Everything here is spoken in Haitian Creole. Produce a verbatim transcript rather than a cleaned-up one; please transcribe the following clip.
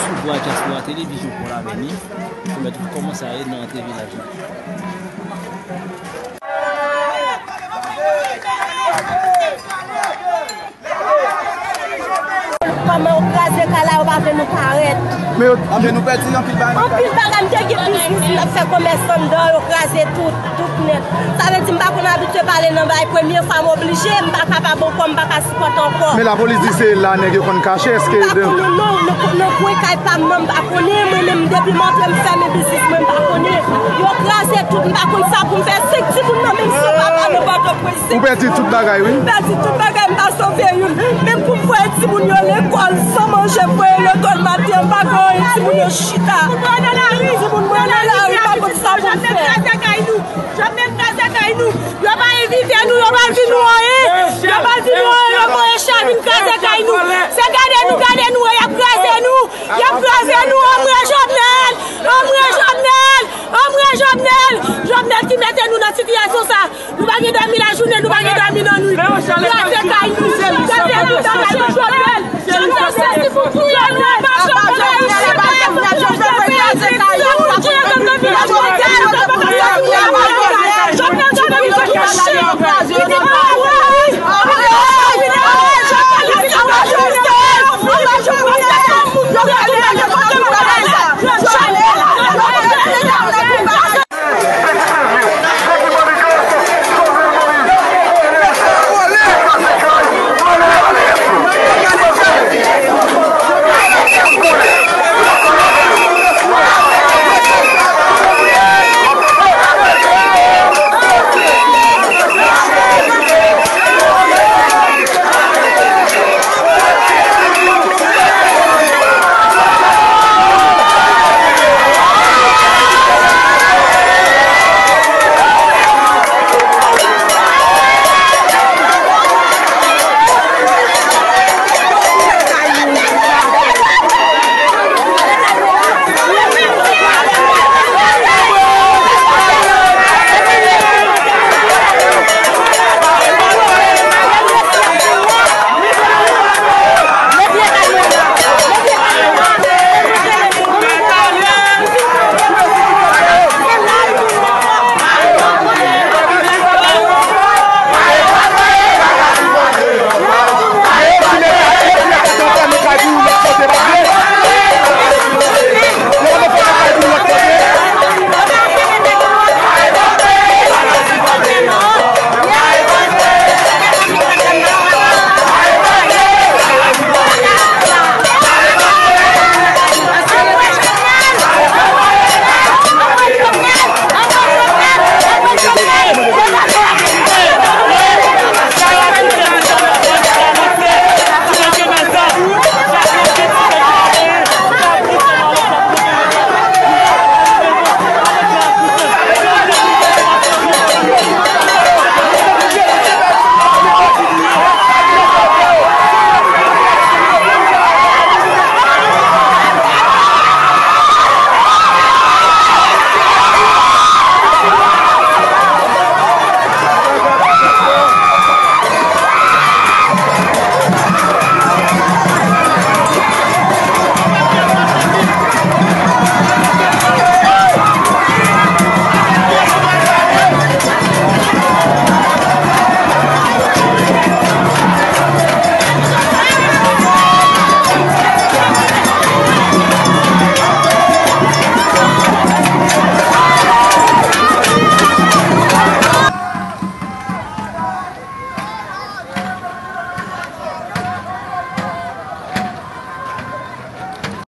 Pouvwa Dyaspora Televizyon Pòlavèni, pèmèt ou kòmanse ale nan antre vilaj la. Kòman yo kraze kay la, yo pa vle nou parèt. Men yo, men nou pèdi anpil bagay. Anpil bagay, m te gen biznis, m t ap fè komès anndan, yo kraze tout, tout nèt. Sa vle di m pa konn abitye pale nan bay, premye fwa m oblije, m pa kapab ankò, m pa ka sipòte ankò. Men lapolis di se la nèg yo konn kache, èske... M pa konn, non, non, nan, nan kwen kay pa m nan, m pa konnen, mwen menm depi m antre m fèmen biznis mwen, m pa konnen. Yo kraze tout, m pa konn sa pou m fè, senk timoun nan menm san papa nan Pòtoprens. Ou pèdi tout bagay, wi. M pèdi tout bagay, m pa sove youn. Menm pou m voye timoun yo lekòl, san manje, voye lekòl maten, m pa gen anyen, timoun yo chita. Timoun mwen nan lari, m pa konn sa pou m fè. Yo pa envite nou, yo pa di nou anyen. Yo pa di nou anyen, yo voye chè vin kraze kay nou. Se gade nou, gade nou,